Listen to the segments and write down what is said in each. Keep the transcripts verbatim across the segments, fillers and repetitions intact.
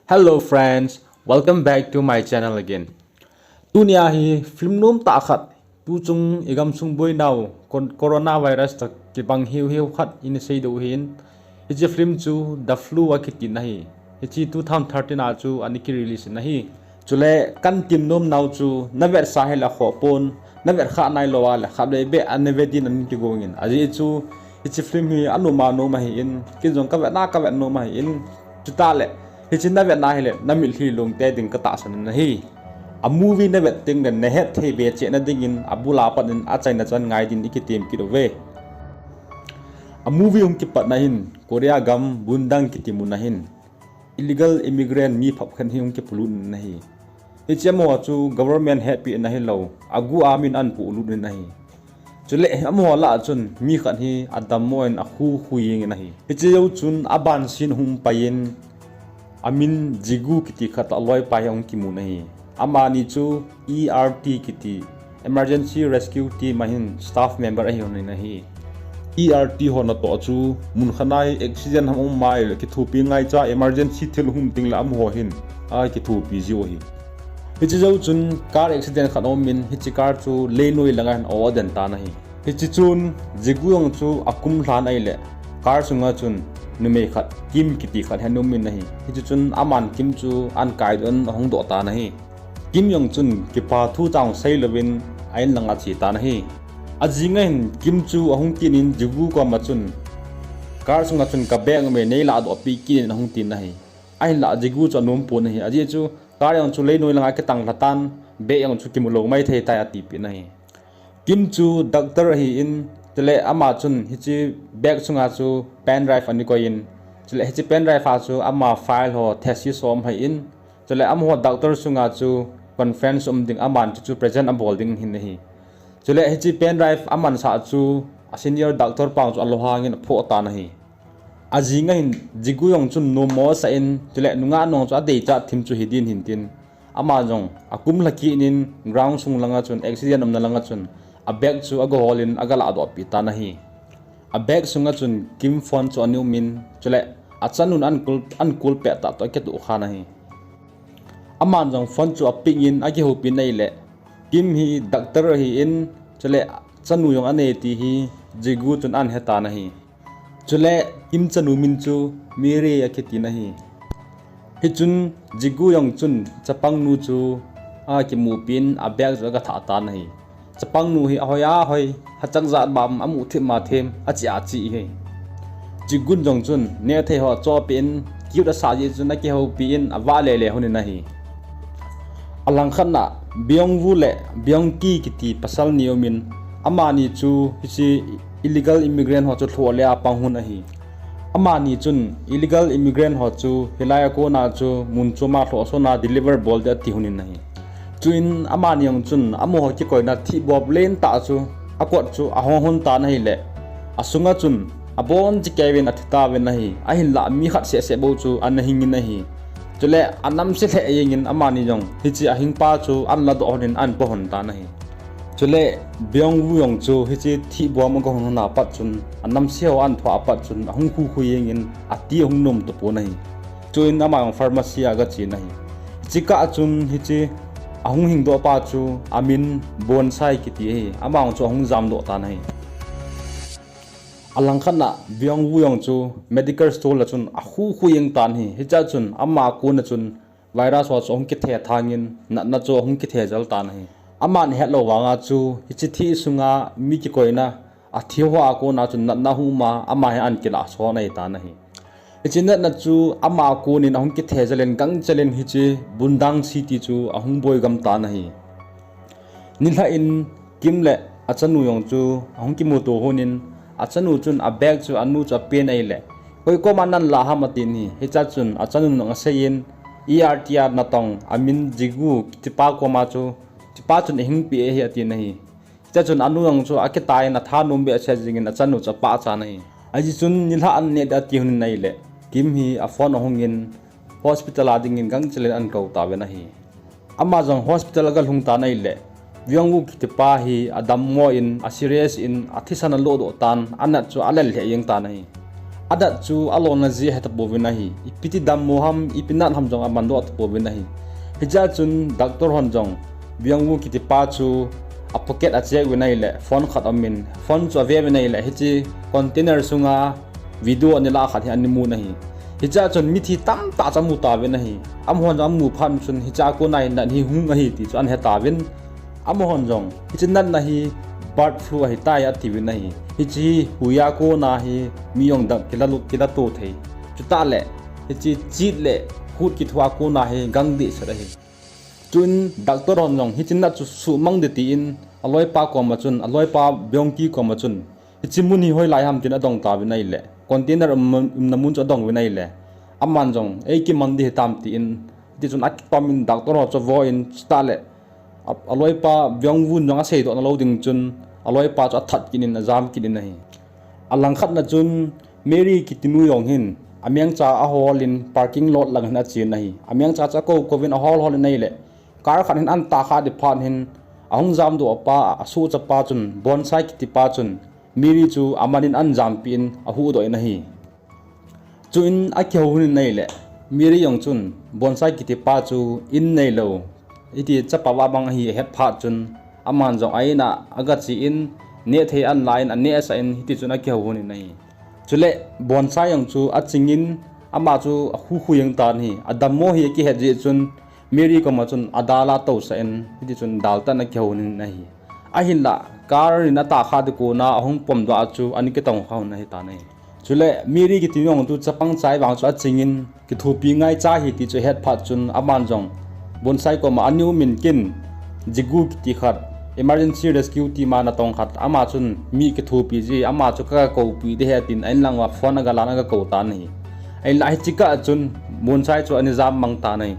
Hello friends, welcome back to my channel again. Tunia hi film nom tah khat, tuchung i gamsung boinau, con- coronavirus toh kibang hiuhiu khat in i seidoh u ahin. Hiche film chu The Flu akiti ahi. Hiche two thousand thirteen a chu ana kirelease ahi. Chule kahin temnom nau chu, na vetsah hile khoh pon, na vet khah nailou a le khatvei beh ana ve din ana kigong in. Ajeh chu hiche film hi anom anom ahin, ken jong ka vetna ka vet nom ahin. Chuteng le hiche na vetna hile na mitlhi long tei ding ka tahsan in ahi. A movie na vet teng le na hetthei be cheh na dingin abul a pat in achaina chu ngai din i kitem kit uve. A movie hung kipatna hin Korea gam Bundang kiti mun ahin illegal immigrant mi phap khat hi hung kipolut in ahi. Hiche amaho chu government hepeh na hilou, agu a min ahin polut in ahi. Chule amaho lah a chun mi khat hi adammo in akhu khu jeng in ahi. Hiche jou chun aban scene hung pai in, amin Jigu kiti khat aloipa hi ahung kimun ahi. Amani chu E R T kiti Emergency Rescue Team a hin staff member ahi lhonin ahi. E R T ho natoh chu mun khat a hi accident ham um a ahile kithopi ngaicha, emergency thil hung um teng le amaho hin akithopi jiu ahi. Hiche jou chun car accident khat aum in, hiche car chu leinoi langa hin aden tan ahi. Hiche chun Jigu jong chu akum lhan ahile car sunga chun numei khat Kim kiti khat hi ana um in ahi. Hiche chun aman Kim chu ahin kaidoh in ahung doh tan ahi. Kim jong chun kipa thu chang seilouvin a in langa ache tan ahi. Ajing a hin Kim chu ahung kit in Jigu koma chun, car sunga chun ka bag um e, nei ladoh peh kit in, ahung tin ahi. Ahinlah Jigu chu anom pon ahi. Ajeh chu car jong chu leinoi langa kitang lha tan, bag jong chu kimu lou maithei tai atipeh in ahi. Kim chu doctor ahin, chule ama chun hiche bag sunga chu pen drive ana koi in, chule hiche pen drive a chu ama file ho, thesis ho um ahin, chule amaho doctor sunga chu conference um ding, aman chu chu present abol ding ahin ahi. Chule hiche pen drive amansah chu a senior doctor pa chu alunghang in aphoh tan ahi. Ajing a hin Jigu jong chun nommo asah in, chule nungah nung chu adeichat thim chu hidin ahin tin, ama jong akum lha kit in ground sung langa chun, accident umna langa chun a bag chu aga hol in aga ladoh peh tan ahi. A bag sunga chun Kim phone chu ana um in, chule achanun ahin call, ahin call peh tah toh akitoh khan ahi. Aman jong phone chu apick in akihoupi in ahile, Kim hi doctor ahin, chule chanu jong anei ti hi Jigu chun ahin he tan ahi. Chule Kim chanu min chu Miri akiti in ahi. Hichun Jigu jong chun chapangnu chu akimupi in a bag chu aga thah tan ahi. Chapangnu hi ahoi ahoi, hachang jat bam, amu thim ma thim, achi achi ahi. Jigun jong chun nehthei ho achohpeh in, cute asah jeh chun akihoupi in avah lele lhonin ahi. Alangkhat na Byung Woo le Byung Ki kiti pasal ni aum in, amani chu hiche illegal immigrant ho chu lhoh le a pang lhon ahi. Amani chun illegal immigrant ho chu hilai a kona chu mun chom a lhohsona deliver bol ding ati lhonin ahi. Chuin amani jong chun amaho kikoina thihbom lentah chu akot chu ahong lhon tan ahile, asunga chun abon cheh kei uvin athi tauvin ahi. Ahinlah mi khat seh seh bou chu ana hing in ahi. Chule anamse lheh jeng in amani jong hiche ahingpa chu ahin ladoh lhon in ahin po lhon tan ahi. Chule Byung Woo jong chu hiche thihbom aga hon lhon a pat chun anamse ho ahin thoh a pat chun ahung khu khu jeng in ati ahung nom tapon ahi. Chuin ama jong pharmacy a aga chen ahi. Hiche kah a chun hiche ahung hingdoh pa chu amin Bonsai kiti ahi. Ama jong chu ahung jamdoh tan ahi. Alangkhat na Byung Woo jong chu medical store a chun akhu khu jeng tan ahi. Hichea chun ama a kona chun virus ho chu ahung kithe thang in natna chu ahung kithe jel tan ahi. Aman ahet lou vanga chu hiche thih sunga mi kikoina athi ho a kona chun natna ahung um a, ama hi ahin kilah son ahi tan ahi. Hiche natna chu ama a konin ahung kithe jel in gangchel in hiche Bundang city chu ahung boi gam tan ahi. Nilhah in Kim le achanu jong chu ahung kimuto lhon in, achanu chun a bag chu anu chu apen ahile, koi koma nahin lah ham atin ahi. Hichea chun achanun jong asei in, E R T a natong amin Jigu kitipa koma chu, kitipa chun eihingpeh ahi atin ahi. Hichea chun anu jong chu akitai in athanom behseh jeng in achanu chu apachat ahi. Ajeh chun nilhah an neh ding ati lhonin ahile, Kim hi a phone ahung in hospital a dingin gangchel in ahin kou tauvin ahi. Ama jong hospital aga lhung tan ahile, Byung Woo kitipa hi adammo in, a serious in, athisan alodoh tan, anat chu alel lheh jeng tan ahi. Adat chu alona jeh ahe tapouvin ahi. Ipi ti dammo ham, ipi nat ham jong aman doh tapouvin ahi. Hichea chun doctor hon jong Byung-woo kitipa chu a pocket a check uvin ahile, phone khat aumin, phone chu ave uvin ahile, hiche container sunga video ana lah khat hi ana mun ahi. Hichea chun mithi tamtah chu amu tauvin ahi. Amahon jong amu phat chun hichea kona hi nat hi hung ahi ti chu ana he tauvin. Amahon jong hiche natna hi bird flu ahitai atiuvin ahi. Hiche hi huiya kona hi mi jong dang kila, kilato thei. Chutah le hiche chit le hut kithua kona hi gang dehset ahi. Chuin doctor hon jong hiche nat chu suhmang ding tin aloipa koma chun, aloipa Byung-ki koma chun, hiche mun hi hoilai ham tin adong tauvin ahile, container um, umna mun chu adong uvin ahile, aman jong, ei kimang ding hitam tin, hiti chun akitomin doctor ho chu avoh in, chutah le, a, aloipa Byung-woo jong aseidoh nalou ding chun, aloipa chu athat kit in, ajam kit in ahi. Alangkhat na chun, Mary kitinu jong hin, amengcha ahol in parking lot lang hin achen ahi. Amengcha chu akou kou in ahol hol in ahile, car khat hin ana tahkha ding phat hin, ahung jamdoh pa, asohcha pa chun, Bonsai kitipa chun, Mary chu aman in ana jampi in ahuhdoh in ahi. Chuin akihou lhon in ahile, Mary jong chun, Bonsai kitipa chu in neilou, hiti chapa vah bang ahi ahet phat chun, aman jong a-in a agache in, nehthei ana la in, anehsah in, hiti chun akihou lhon in ahi. Chule, Bonsai jong chu aching in, ama chu akhu khu jeng tan ahi, adammo hi akihet jeh chun, Mary koma chun adal a atousah in, hiti chun daltah in akihou lhon in ahi. Ahinlah, car in atahkha ding kona ahung pomdoh a chu ana kitongkha lhon ahitan ahi. Chule, Mary kitinu jong chu chapang chai vang chu aching in, kithopi ngaicha ahi ti chu ahet phat chun, aman jong Bonsai koma ana umin, ken Jigu kiti khat, emergency rescue team a natong khat, ama chun mi kithopi ji, ama chu kaga koupi ding ahi tin, a-in lang uva phone agalan agakou tan ahi. Ahinlah hiche kah chun Bonsai chu ana jammang tan ahi.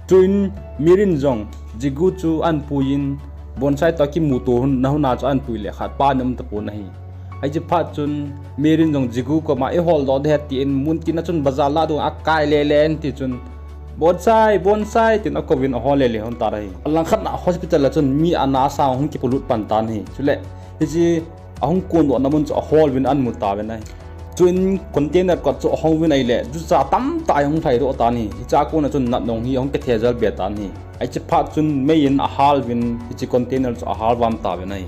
Chuin Mary in jong Jigu chu ana pui in, Bonsai toh akimuto na hun a chu ana pui le khatpa ana um tapon ahi. Hiche phat chun Mary in jong Jigu koma eiholdoh ding ahi tin, muntin a chun bazar lah dung akai lele in, hiti chun, Bonsai, Bonsai, tin akouvin ahol lele lhon tan ahi. Alangkhat na hospital a chun mi ana asang hung kipolut pan tan ahi. Chule, hiche ahung kondohna mun chu ahol uvin ana mu tauvin ahi. Chuin container kot chu ahong uvin ahile, jucha tamtah ahung lhaidoh tan ahi. Hichea kona chun nat jong hi ahung kithejal be tan ahi. Hiche phat chun mei in ahal uvin, hiche container chu ahal vam tauvin ahi.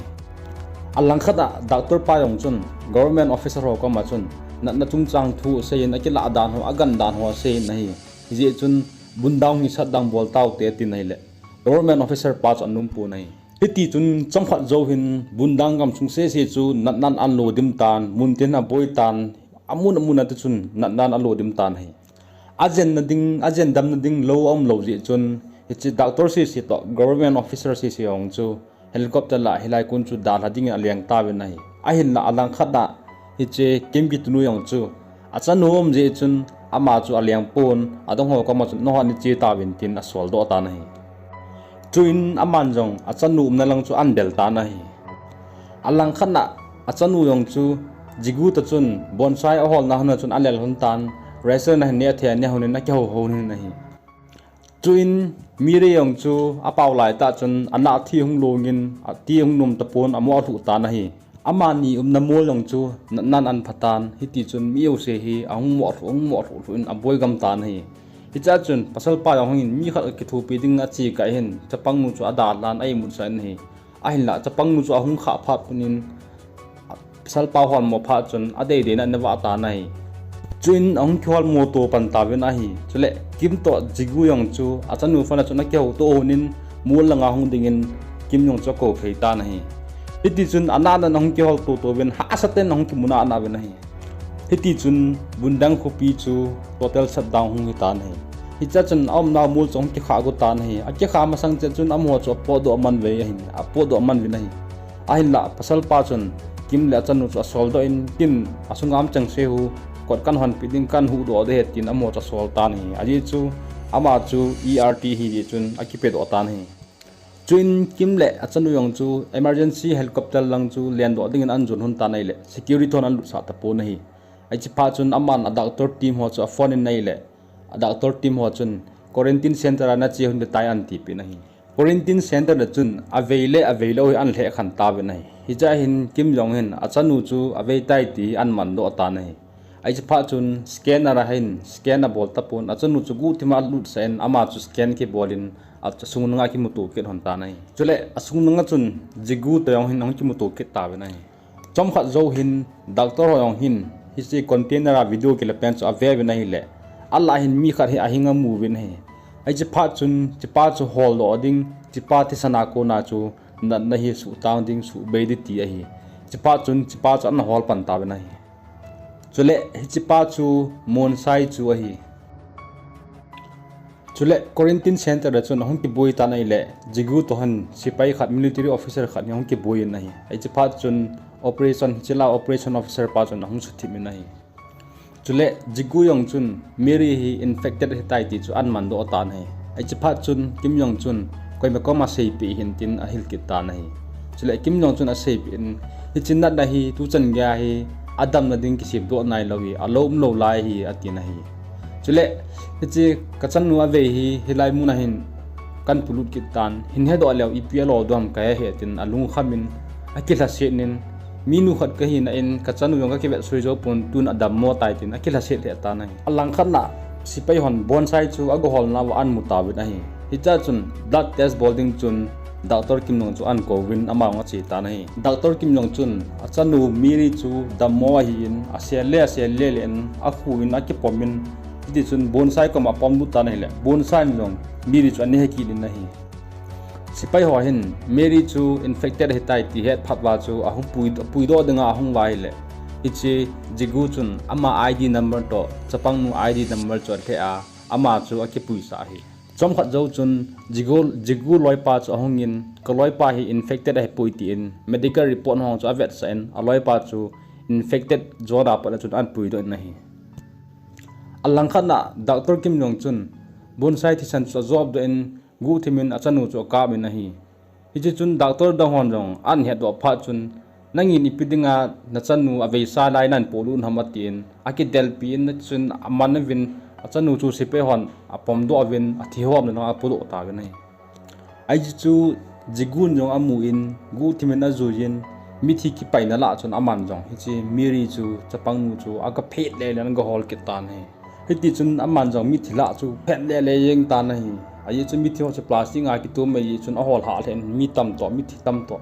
Alangkhat a doctor pa jong chun government officer ho koma chun natna chungchang thu asei in, akilah dan ho, agan dan ho asei in ahi. Hijeh chun Bundang hi shutdown bol taute tin ahile, government officer pa chu ana um pon ahi. Hiti chun chomkhat jou hin Bundang gamsung sese chu natnan ana lo dim tan, muntin aboi tan, amun amun a te chun natnan alo dim tan ahi. Ajenna ding, ajen damna ding lou aumlou jeh chun, hiche doctor sese toh government officer sese jong chu helicopter lah hilai kon chu dalha dingin aleng tauvin ahi. Ahinlah alangkhat a hiche Kim kitinu jong chu achanu um jeh chun ama chu aleng pon, adang ho koma chun nangho nache tauvin tin asoldoh tan ahi. Chuin aman jong achanu umna lang chu ana bel tan ahi. Alangkhat a achanu jong chu Jigu toh chun Bonsai aholna hun a chun alel lhon tan, restaurant a hin nehthei aneh lhon in akihou lhon in ahi. Chuin Mary jong chu apao laitah chun anah thi hung long in, ati hung nom tapon, amoh alhuh tan ahi. Amani umna mol jong chu natnan ana pha tan, hiti chun mi jouse hi ahung moh lhuh, ahung moh lhuh lhuh in aboi gam tan ahi. Hichea chun pasalpa jong hungin mi khat kithopi ding ache kah hin chapangnu chu adalhan a-imutsah in ahi. Ahinlah chapangnu chu ahung khah phat pun in pasalpa holmo phat chun adei dei in ana vah tan ahi. Chuin ahung kiholmo to pan tauvin ahi. Chule Kim toh Jigu jong chu achanu phone a chun akihouto lhon in mol langa hung dingin Kim jong chu akou phei tan ahi. Hiti chun anah nan ahung kihol toto uvin hahsa ten ahung kimu nana uvin ahi. Hiti chun Bundang khopi chu total shutdown hung hitan ahi. Hichea chun aumnau mol chu ahung kikhah go tan ahi. Akikha masang cheh chun amaho chu apotdoh aman uve ahin, apotdoh aman uvin ahi. Ahinlah pasalpa chun Kim le achanu chu asoldoh in, Kim, asunga um chengse u, kot kahin honpeh ding, kahin huhdoh ding ahi tin amaho chu asol tan ahi. Ajeh chu ama chu E R T ahi jeh chun akipedoh tan ahi. Chuin Kim le achanu jong chu emergency helicopter lang chu lendoh dingin ana jon lhon tan ahile, security hon ana lutsah tapon ahi. Hiche phat chun aman a doctor team ho chu aphone in ahile, a doctor team ho chun quarantine center a nache lhon ding tai ana tipeh in ahi. Quarantine center a chun avei le aveilou hi ana lhehkhen tauvin ahi. Hichea hin Kim jong hin achanu chu avei tai ti ana mandoh tan ahi. Ahi chephat chun scanner a hin scan abol tapon, achanu chu guhthima alutsah in ama chu scan kibol in asung nunga akimuto kit lhon tan ahi. Chule asung nunga chun Jigu toh jong hin ahung kimuto kit tauvin ahi. Chomkhat jou hin doctor ho jong hin hiche container a video kile pen chu aveuvin ahile, alah hin mi khat hi ahing amuvin ahi. Ahi chephat chun chepa chu holdoh ding, chepa thisan a kona chu natna hi suhtang ding, suhbei ding ti ahi. Chephat chun chepa chu ana hol pan tauvin ahi. Chule hichepa chu Monsai chu ahi. Chule quarantine center a chun ahung kiboi tan ahile, Jigu toh hin sepai khat, military officer khat hi ahung kiboi in ahi. Ahi chephat chun operation, hiche la operation officer pa chun ahung suthip in ahi. Chule Jigu jong chun Miri hi infected ahitai ti chu ahin mandoh tan ahi. Ahi chephat chun Kim jong chun koima koma seipeh hih in tin ahil kit tan ahi. Chule Kim jong chun aseipeh in, hiche natna hi tuchan geiya hi adamna ding kisepdoh nailou hi, alou umlou lai ahi atin ahi. Chule hiche kachanu avei hi hilai mun a hin kahin polut kit tan, hin hedoh leu ipi alo ding ham kahe hih e tin alungkham in, akilhaset in, minu khat kahina in kachanu jong kakivetsui jou pon, tun adammo tai tin akilhaset lheh tan ahi. Alangkhat na sepai hon Bonsai chu agaholna uva ahin mu tauvin ahi. Hichea chun blood test bol ding chun Doctor Kim jong chu ahin kouvin ama jong ache tan ahi. Doctor Kim jong chun achanu Miri chu dammo ahin, asel le asel lele in, akhu in akipom in, hitichun Bonsai koma apom lut tan ahile, Bonsai in jong Miri chu anei kit in ahi. Sepai ho hin Miri chu infected ahitai ti ahet phat uva chu ahung pui, apuidoh dinga ahung uva ahile, hiche Jigu chun ama ID number toh chapangnu ID number chu alheh a, ama chu akipuisah ahi. Chomkhat jou chun Jigu, Jigu loipa chu ahung in, kaloipa hi infected ahipoi tin medical report ho chu avetsah in, aloipa chu infected zona pat a chun ahin puidoh in ahi. Alangkhat na Doctor Kim jong chun Bonsai thisan chu ajopdoh in, guhthim in achanu chu akap in ahi. Hiche chun doctor dang hon jong ahin hetdoh phat chun, nangin ipi dinga nachanu aveisa lai nahin polut ham atin, akidelpi in, chun aman uvin, achanu chu sepai hon apomdoh uvin, athi hom na nang apodoh tauvin ahi. Ahi chu Jigun jong amu in, guhthim in ajui in, mithi kipaina lah chun aman jong hiche Miri chu, chapangnu chu agaphet lele in agahol kit tan ahi. Hitichun aman jong mithi lah chu phet lele jeng tan ahi. Ajeh chu mithi ho chu plastic a kitum ahi chun ahol hah lheh in, mi tamtah, mithi tamtah.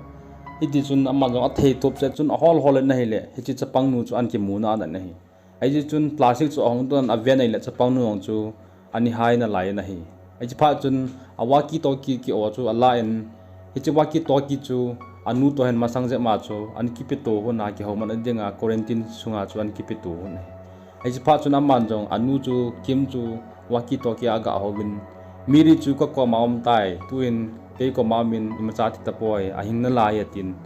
Hitichun aman jong athei tup chet chun ahol hol in ahile, hiche chapangnu chu ahin kimuna ana in ahi. Ajeh chun plastic chu ahung don aven ahile, chapangnu jong chu anei hai nalai in ahi. Hiche phat chun a walkie talkie ki-o chu ala in, hiche walkie talkie chu anu toh hin masang jep ma chu ahin kipeto lhon a, kihoumatna dinga quarantine sunga chu ahin kipeto lhon ahi. Hiche phat chun aman jong anu chu, Kim chu walkie talkie a agah houvin, Miri chu kakoma aum tai, tuhin kei koma um in imacha thi tapoi, ahing nalai atin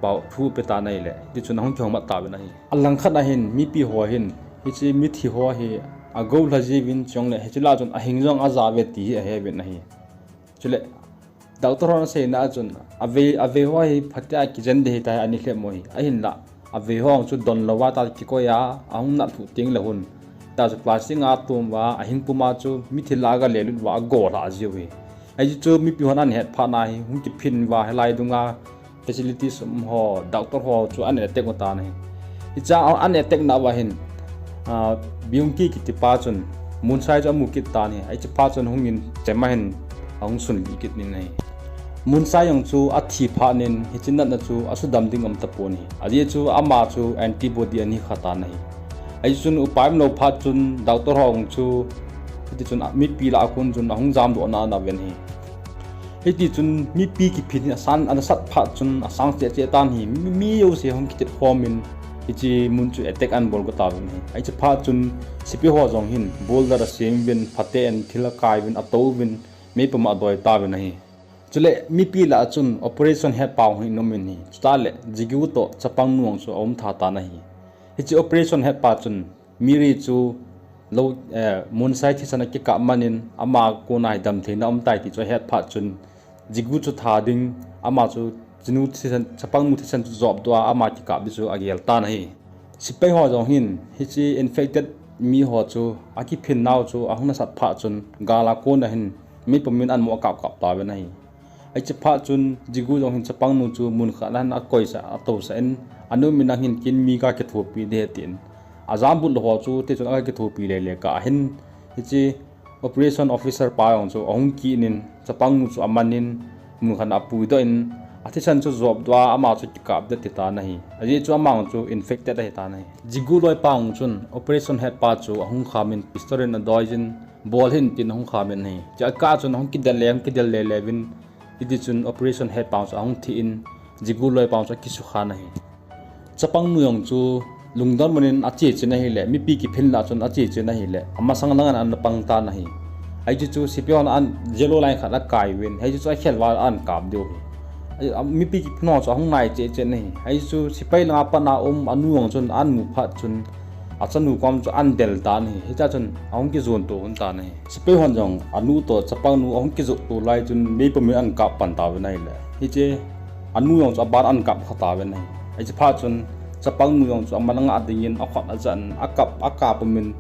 pao thu ape tan ahile, hitichun ahung kihoumat tauvin ahi. Alangkhat a hin mipi ho hin hiche mithi ho hi agoulha jiuvin, chuleh hiche lah chun ahing jong ajauve ti hi aheuvin ahi. Chuleh doctor hon aseina a chun, avei, avei ho hi phatea kijen ding ahitai, anei lhep mo hi. Ahinlah avei ho chu donlouva tua kikoi a ahung nat lhuh tengle hun, tua chu plastic a atum uva, ahing puma chu mithi lah a agalelut uva agolha jiu hi. Ajeh chu mipi hon ahin het phat na hi hung kiphin uva, hilai dunga facilities um ho, doctor ho chu ahin attack u tan ahi. Hichea ahin attack na uva hin, ah, Byung Ki kitipa chun Monsai chu amu kit tan ahi. Hiche phat chun hungin chem a hin ahung sunlih kit in ahi. Monsai jong chu athi phat in hiche natna chu asudam ding aum tapon ahi. Ajeh chu ama chu antibody ahin kha tan ahi. Ahi chun upai umlou phat chun doctor ho jong chu hitichun mipi lah a kon chun ahung jamdoh na ana ven ahi. Hitichun mipi kiphin hi asan, anasat phat chun asang cheh cheh tan ahi, mi, mi jouse hung kitet khom in hiche mun chu attack ahin bol go tauvin ahi. Hiche phat chun sepai ho jong hin boulder asem uvin, phaten thil akai uvin, atou uvin, meipum a adoi tauvin ahi. Chuleh mipi lah a chun operation hetpa hung hin um in ahi. Chuteng le Jigu toh chapangnu jong chu aum tha tan ahi. Hiche operation hetpa chun Miri chu lou, eh, Monsai thisan akikap man in ama kona hi damtheina aum tai ti chu ahet phat chun, Jigu chu tha ding, ama chu chanu thisan, chapangnu thisan chu jopdoh a ama kikap ding chu agel tan ahi. Sepai ho jong hin hiche infected mi ho chu akiphin nau chu ahung nasat phat chun gal a kon a hin meipum in ahin mo kap kap tauvin ahi. Hiche phat chun Jigu jong hin chapangnu chu mun khat a hin akoisah, atousah in, anu min a hin kin mi kakithopi ding ahi tin, Ajambul ho chu tichun akithopi lele kah hin, hiche operation officer pa jong chu ahung kinin, chapangnu chu amanin, mun khat a apuidoh in, athisan chu jopdoh a ama chu kikapdoh ti tan ahi. Ajeh chu ama jong chu infected ahi tan ahi. Jigu loipa jong chun operation head pa chu ahung khamin pistol in adoijin, bol hih in tin ahung khamin ahi. Chua kah chun ahung kidel le, ahung kidel lele uvin, hitichun operation head pa jong chu ahung thi in, Jigu loipa jong chu akisukhan ahi. Chapangnu jong chu lungdon manin ache chen ahile, mipi kiphin lah chun ache chen ahile, amasang lang in ana pang tan ahi. Hiche chu sepai hon an yellow line khat akai uvin, hiche chu akhel uva ana kap diu ahi. Mipi kiphin ho chu ahung nai cheh chen ahi. Hiche chu sepai langa pat a um anu jong chun amu phat chun achanu kom chu ana del tan ahi. Hichea chun ahung kijon to un tan ahi. Sepai hon jong anu toh chapangnu ahung kijoh to lai chun meipum in ana kap pan tauvin ahile, hiche anu jong chu aban ana kap kha tauvin ahi. Hiche phat chun chapangnu jong chu amalanga dingin akhut ajah in, akap, akap pumin,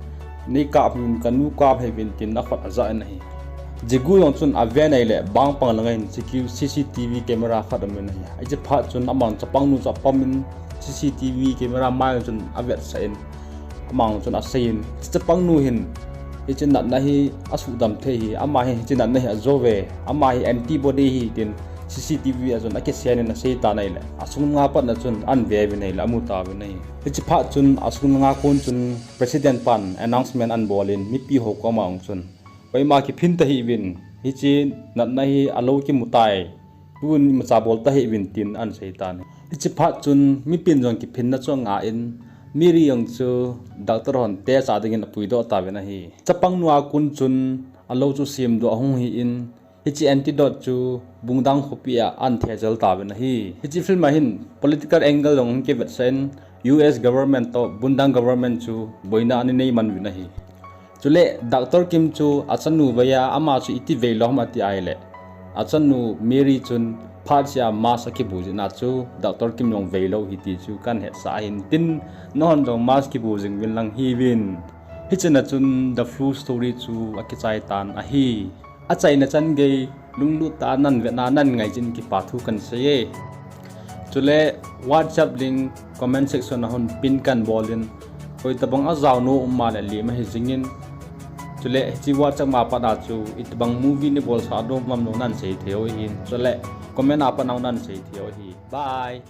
nei kap pumin, kanu kap hih uvin tin akhut ajah in ahi. Jigu jong chun aven ahile, bangpang langa hin C Q, C C T V camera khat aumin ahi. Hiche phat chun aman chapangnu chu apamin, C C T V camera mai chun avetsah in, ama jong chun aseiyin, hiche chapangnu hin hiche natna hi asuhdam thei ahi, ama hi hiche natna hi ajouve, ama hi antibody ahi tin C C T V a chun akisenin asei tan ahile, asung langa pat a chun ana ve uvin ahile, amu tauvin ahi. Hiche phat chun asung langa kon chun president pan announcement ana bolin, mipi ho koma jong chun, koima kiphin tahih uvin, hiche natna hi alou kimu tai, tun imacha bol tahih uvin tin ana sei tan ahi. Hiche phat chun mipin jong kiphinna chu angah in, Mary jong chu doctor hon test a dingin apuidoh tauvin ahi. Chapangnu a kon chun alou chu semdoh ahung hi in, hiche antidote chu Bundang khopi a ana thejal tauvin ahi. Hiche film a hin political angle jong ahung kivetsah in, U S government toh Bundang government chu boina ana nei man uvin ahi. Chule Doctor Kim chu achanu veiya, ama chu iti veilou ham ati ahile, achanu Mary chun phat sea mask akibu jeh a chu Doctor Kim jong veilou ahi ti chu kahin hetsah ahin, tin nahon jong mask kibu jing uvin lang hiuvin. Hichena chun The Flu Story chu akichai tan ahi. Achaina chan gei lunglut tah a nahin vetna, nahin ngai jeh in kipa thu kahin seiye. Chule WhatsApp link comment section a hung pin kahin bolin, koi tabang ajaonom um a le lem ahi jingin. Chule hiche WhatsApp a pat a chu itobang movie neibolsah nom ham jong nahin sei thei u ahin. Chule comment a pat a jong nahin sei thei u ahi. Bye.